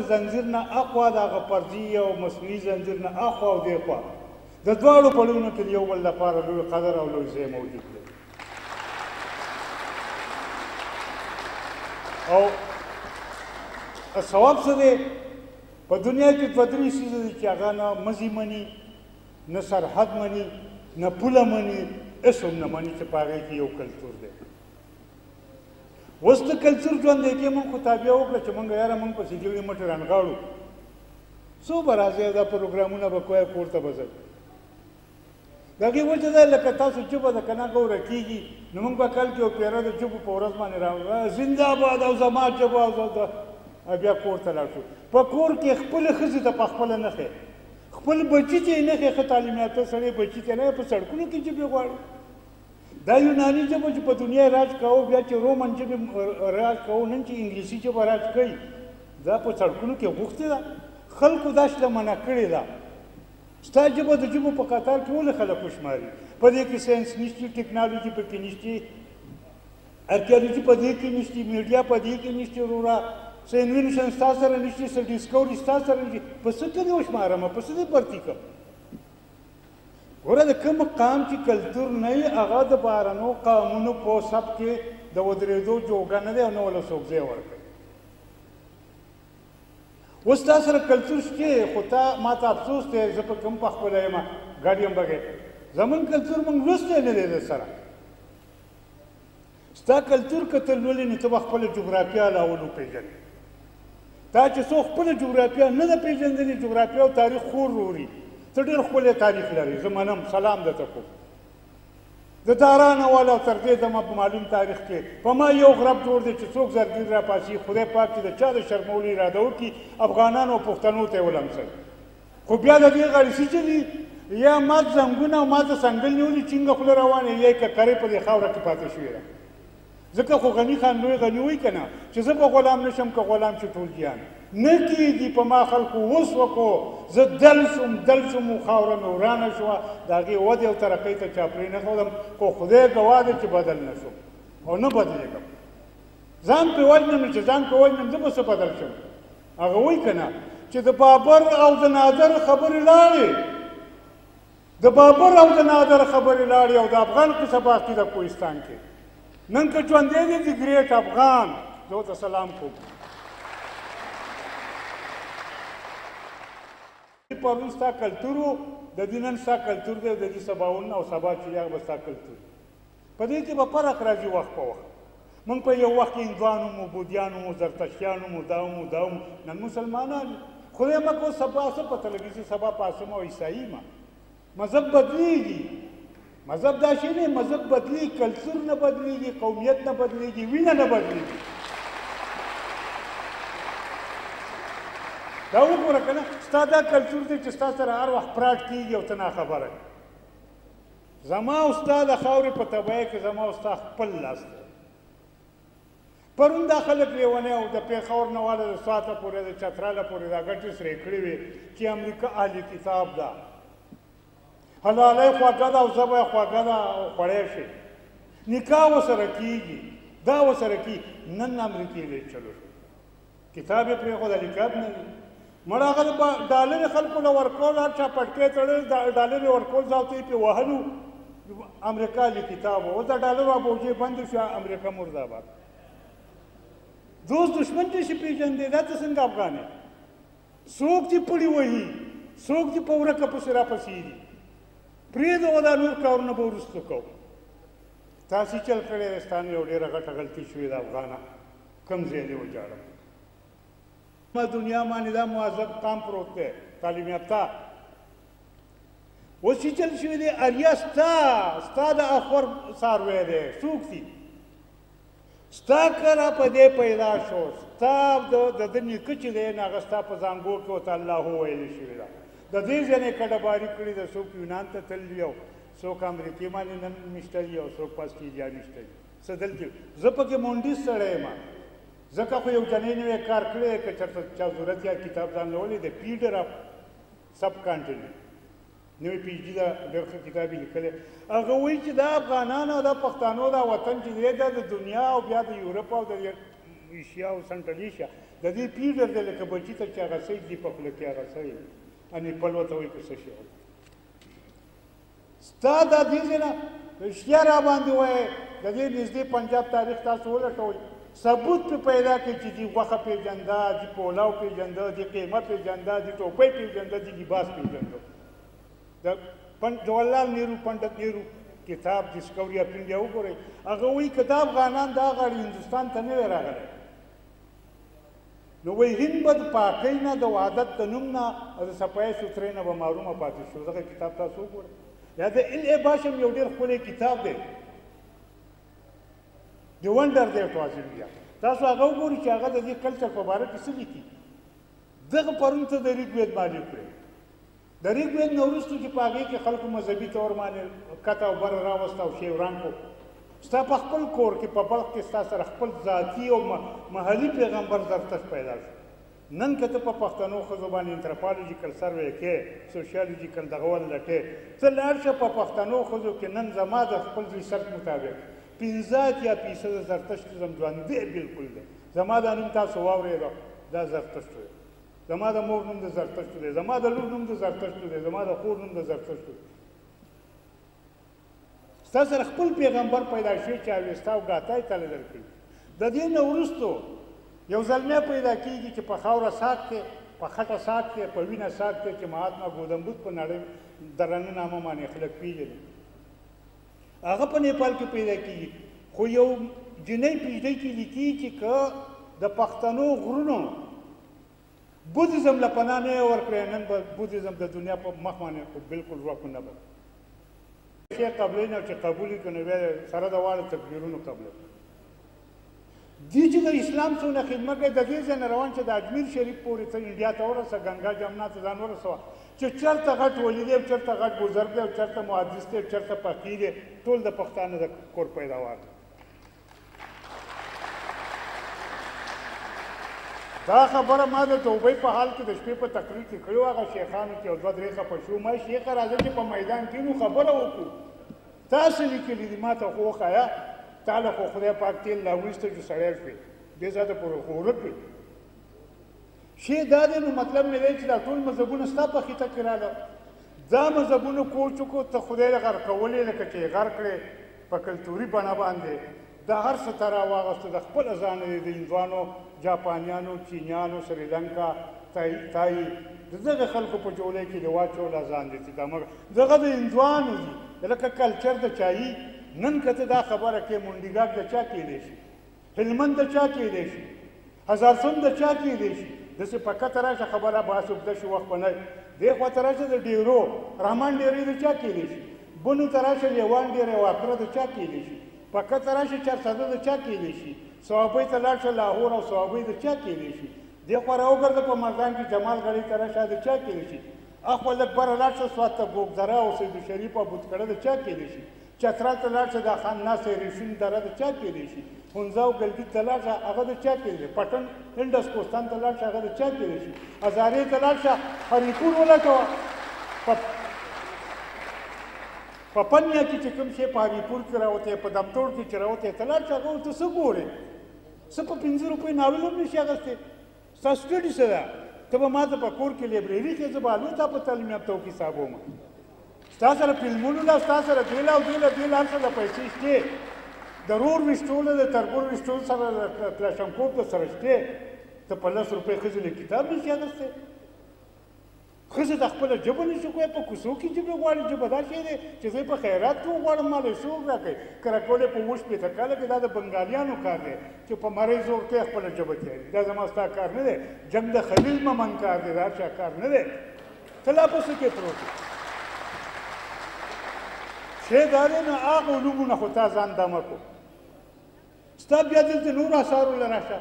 زنځیر نه اخوا د هغه فرضي او مصنوعي زنځیر نه اخوا او دېخوا د دواړو پړونو کې د یو بل لپاره لوی قدر او لوی ځای موجود دی. او ثواب څه دی؟ په دنیا کې دوه درې څیزه دي چې هغه نه مزي مني، نه سرحد مني، نه پوله مني، هېڅ هم نه مني چې په هغې کې یو کلتور دی. اوس د کلتور ژوندی کې موږ خو تابیا وکړه چې موږ یاره موږ پسې جوړې مټې رانغاړو، څو به راځئ دا پروګرامونه به کوی، کور ته به ځئ. د هغې وجه ده لکه تاسو ژبه ده که نه هغه ورکېږي، نو موږ به کال کې یو پیره د ژبو په ورځ باندې را زنده باد او زما ژبه او بیا کور ته لاړ شو. په کور کې خپلې ښځې ته په خپله نه ښیې، خپل بچي ته یې نه ښیې، ښه تعلیم یافته سړی بچي ته نه په سړکونو کې ژبې غواړي. دا یوناني ژبه چې په دنیا راج کاوه، بیا چې رومن ژبې راج کاوه، نن چې انګلیسي ژبه راج کوي، دا په سړکونو کې غوښتې ده. خلکو دا شتمنه کړې ده. ستا ژبه د ژبو په قطار کې ولې خلک وشماري؟ په دې کې ساینس نشته، ټکنالوژي پکې نشته، ارکیالوژي په دې کې نشته، میډیا په دې کې نشته، وروره څه invention ستا سره نشته، څه discovery ستا سره نشته، په څه کې دې وشمارم، په څه دې برتي کړم؟ ګوره د کوم قام چې کلتور نه وي هغه د بهرنیو قامونو په صف کې د ودرېدو جوګه نه دی او نه ورله څوک ځای ورکوي. اوس تا سره کلتور شته، خو تا ما ته افسوس دی، زه په کوم په خپله یم ګډ یم بغیر، زمونږ کلتور مونږ لوستی نه دی. در سره ستا کلتور که ته لولې نو ته به خپله جغرافیا لا اول وپېژنې. تا چې څو خپله جغرافیا نه ده پېژندلې، جغرافیا او تاریخ خور روري، ته ډېر ښکلی تاریخ لرې، زه منم، سلام درته کوم. د دارانه والا تر دې دمه په معلوم تاریخ کې په ما یو غرب جوړ دی چې څوک زرګیر راپاڅي، خدای پاک چې د چا د شرمولو اراده وکړي افغانانو او پښتنو ته یې ولمسوي. خو بیا د دې غاړې څه چلي، یا مات زنګونه او ماته څنګل نیولي چینګه خوله روانه، یا یې ککرۍ په دې خاوره کې پاتې شوې ده. ځکه خو غني خان لوی غني وایي که نه چې زه به غلام نه شم که غلام شي ټول جهان نه کېږي. په ما خلکو وس وکړو، زه دل شوم دل شوم او خاوره مې ورانه شوه، د هغې ودې او ترقۍ ته چا پرې نه ښودم، خو خدای ګواه دی چې بدل نه شوم او نه بدلېږم. ځان پرې وژنم چې ځان پرې وژنم زه به څه بدل شم؟ هغه وایي که نه چې د بابر او د نادر خبرې لاړې، د بابر او د نادر خبرې لاړې او د افغان قصه باقي ده کوهستان کې. نن که ژوندی دی د ګریټ افغان، زه ورته سلام کوم. پرون ستا کلتور و، د دې نن ستا کلتور دی، او د دې سباون او سبا چې هغه به ستا کلتور. په دې کې به فرق راځي وخت په وخت. موږ په یو وخت کې هندوانو مو، بودیانو مو، زرتشتیانو مو، دا مو دا مو، نن مسلمانان یو. خدای مه کوه سبا څه پته لګي چې سبا پاڅم او عیسایي ما. مذهب بدلېږي، مذهب دا شی نه، مذهب بدلېږي، کلتور نه بدلېږي، قومیت نه بدلېږي، وینه نه بدلېږي. دا وګوره که نه ستا دا کلتور دی چې ستا سره هر وخت پراټ کېږي او ته ناخبره یې. زما او ستا د خاورې په تباهۍ کې زما او ستا خپل لاس دی. پرون دا خلک لیونی او د پېښور نه واله د سواته پورې د چتراله پورې دا ګټې سرې کړې وې چې امریکا اهل کتاب ده، حلاله خوږه ده او ژبه یې خوږه ده او خوړی شي، نکاح ورسره کېږي، دا ورسره کېږي. نن امریکې لې چلو شو، کتاب یې پرېښود، کتاب نه دی مړه. هغه ډالرې خلکو له ورکول، هر چا پټکی تړل، ډالرې ورکول، ځاو ته یې پرې وهلو. امریکا له کتاب و، اوس د ډالرو بوجۍ بندې شوه، امریکا مرداباد. دوست دښمن دې شي پېژندی، دا ته څنګه افغان یې؟ څوک دې پړي وهي، څوک دې په ورکه پسې راپسې دي؟ پرېږده دا نور کارونه به وروسته کوو. تاسې چل کړی دی، ستا یو ډېره غټه غلطي شوې ده افغانه، کوم ځای دې وژاړم؟ ما دنیا باندې دا مهذب قام پروت دی، تعلیم یافته. اوس چې چل شوی دی، اریا ستا ستا د اخور څاروی دی، څوک دي؟ ستا کله په دې پیدا شو، ستا د ده نیکه چې دی نو هغه ستا په زانګو کې ورته الله ویلی شوې ده. د دې ځای نه یې کډه باري کړې ده، څوک یونان ته تللي او څوک امریکې باندې نن میشته دي او څوک په اسټرالیا میشته دي. څه دلته زه پکې مونډي سړی یم، ځکه خو یو جنۍ نوی کار کړی دی، که چېرته چا ضرورت یا کتاب ځان له ولې د پیډر اف سب کانټیننټ نوی پی ایچ ډي ده، ډېر ښه کتاب یې لیکلی. هغه وایي چې دا افغانان او دا پښتانو دا وطن چې دی دا د دنیا او بیا د یورپ او د ایشیا او سنټرل ایشیا د دې پیډر دی، لکه بچي ته چې هغه سید دي په خوله کې هغه سید انې پل ورته وایي که څه شی. ستا دا دې ځای نه رښتیا را باندې وایې، د دې نږدې پنجاب تاریخ تاسو ولټوئ، ثبوت پې پیدا کړئ چې دي غوښه پېژنده، دي پولاو پېژنده، دي قیمه پېژنده، دي ټوپۍ پېژنده، دي لباس پېژنده. د جواهرلال نهرو پنډت نهرو کتاب ډسکوري اف انډیا وګورئ، هغه وایي که دا افغانان دا غاړې هندوستان ته نه وی راغلی نو وایي هند به د پاکۍ نه، د وحدت د نوم نه او د صفایۍ سوترې نه به محرومه پاتې شو. دغه کتاب تاسو وګورئ. یا د ال ای باشم یو ډېر ښکلی کتاب دی، د ونډر دی ټواز انډیا، تاسو هغه وګورئ چې هغه د دې کلچر په باره کې څه لیکي. دغه پرون ته د ریګ وید مالک وی، د ریګ وید نه وروسته چې په هغې کې خلکو مذهبي طور باندې کته او بره راوسته او شی وران کړو، ستا په خپل کور کې په بلخ کې ستا سره خپل ذاتي او محلي پیغمبر زرتشت پیدا شو. نن که ته په پښتنو ښځو باندې انترپالوجیکل سروې کې، سوشیالوجیکل دغه ولټې، ته لاړ شه په پښتنو ښځو کې نن زما د خپل ریسرچ مطابق 85% زرتشتیزم ژوندی بالکل دی. زما دا نوم تاسو واورېده، دا زرتشت دی. زما د مور نوم د زرتشت دی، زما د لور نوم د زرتشت دی، زما د خور نوم د زرتشت دی. ستا سره خپل پیغمبر پیدا شوی چې اوستا او ګاتا یې تاله درکړي. د دې نه وروسته یو زلمی پیدا کېږي چې په خاوره ساک دی، په خټه ساک دی، په وینه ساک دی، چې مهاتما ګوتم بود په نړۍ درنه نامه باندې خلک پېژني. هغه په نیپال کې پیدا کېږي. خو یو جینۍ پېژدۍ کې لیکي چې که د پښتنو غرونو بودیزم له پناه نه ورکړی، نن به بودیزم د دنیا په مخ باندې بالکل ورک نه به شی قبلوي نه، چې قبول یې کړي نو بیا سره د واړه تکبیرونو قبلوي. دي چې د اسلام څونه خدمت کوي، د دې ځای نه روان چې د اجمیر شریف پورې ته انډیا ته ورسه، ګنګا جمنا ته ځان ورسوه، چې چېرته غټ ولي دی، چېرته غټ بزرګ دی، چېرته محدث دی، چېرته فقیر دی، ټول د پښتانه د کور پیداوار دی. دا خبره ما د توبې په حال کې د شپې په تقریر کې کړې وه. هغه شیخانو چې یو دوه درې خفه شو، ما شیخه راځه چې په میدان کې نو خبره وکړو، تاسو لیکلي دي، ما ته خو وښایه، تا له خو خدای پاک تېل لا ویسته چې سړی شوې، دې ځای ته پورې خو ورک وې. شی دا دی، نو مطلب مې دی چې دا ټول مذهبونه ستا په خطه کې راغله. دا مذهبونو کوچ وکړو، ته خدای له غرقولې لکه چې یې غرق کړې په کلتوري بڼه باندې، دا هر څه ته راواغستو د خپله ځانه یې د هندوانو، جاپانیانو، چینیانو، سریلانکا، تای د دغه خلکو په جولۍ کې دې واچوله ځان دې چې دا مګر دغه د هندوانو دي، لکه کلچر د چایي. نن که ته دا خبره کوې، منډیګاک د چا کېدی شي، هلمند د چا کېدی شي، هزارسون د چا کېدی شي، داسې په کته راشه خبره بحث اوږده شي وخت به نه وي. دې خوا ته راشه د ډېرو رحمان ډېری د چا کېدی شي، بنو ته راشه لیوان ډېری واکره د چا کېدی شي، په کته راشه چارسده د چا کېدی شي، صوابۍ ته لاړ شه لاهور او صوابۍ د چا کېدی شي، دې خوا راوګرځه په مردان کې جمال غړۍ ته راشه د چا کېدی شي، اخوا لږ بره لاړ شه سوات ته ګوګدره او سیدو شریف او بوتکړه د چا کېدی شي، چترال ته لاړ شه دا خان ناست ریشون دره د چا کېدی شي، هنزه او ګلګیت ته لاړ شه هغه د چا کېدی شي، پټن انډس کوستان ته لاړ شه هغه د چا کېدی شي، هزارې ته لاړ شه هریپور ولټوه، په پنیا کې چې کوم شی په هریپور کې راوتی، په دمتوړ کې چې راوتی، ته لاړ شه هغه ورته څه ګورې، څه په 5 روپۍ ناول هم نه شي اخیستی. ستا سټډي څه ده؟ ته به ما ته په کور کې لایبرېري کې زه به الوته په تعلیم یافته او کتابوم. ستا سره فلمونو له، ستا سره دې له او دې له دې له هر څه د پیسې شته، د رور ویشتو له، د تربور ویشتو سره، د کلاشنکوف د سره شته، ته په 10 روپۍ ښځې له کتاب نه شي اخیستی. ښځې ته خپله ژبه نه شي کوی، په کوڅو کې ژبې غواړي. ژبه دا شی دی چې زه یې په خیرات کې وغواړم، ما له یې څوک راکوي؟ که راکولی په 67 کاله کې دا د بنګالیانو کار دی چې په مرۍ زور کوي خپله ژبه تیاري. دا زما ستا کار نه دی، جنګ د خلیل ممن کار دی، د هر چا کار نه دی. ته لا په څه کې پروت یې؟ شی دا دی نو هغه علومو نه خو تا ځان دمه کړو. ستا بیا دلته نور اثارو له راشه،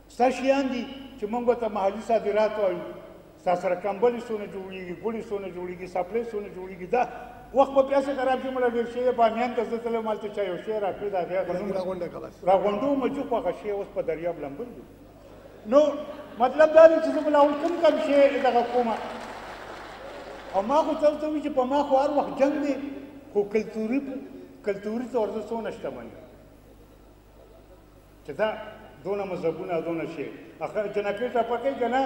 ستا شیان دي چې موږ ورته محلي صادرات وایو. ستا سره کمبلې څونه جوړېږي، ګوړې څونه جوړېږي، څپلۍ څونه جوړېږي. دا وخت په پیسې خراب شي، مړه ډېر شی دی. بامیان ته زه تللی وم، هلته چا یو شی راکړی، د هغې هغه نوم راغونډوم چې خو هغه شی اوس په دریاب لمبل دی. نو مطلب دا دی چې زه به لا اول کوم کوم شی دغه کومه، او ما خو تاسو ته وویل چې په ما خو هر وخت جنګ دی، خو کلتوري طور زه څونه شتمن یم چې دا دونه مذهبونه، دونه شی. جنکۍ ټپه کوي که نه؟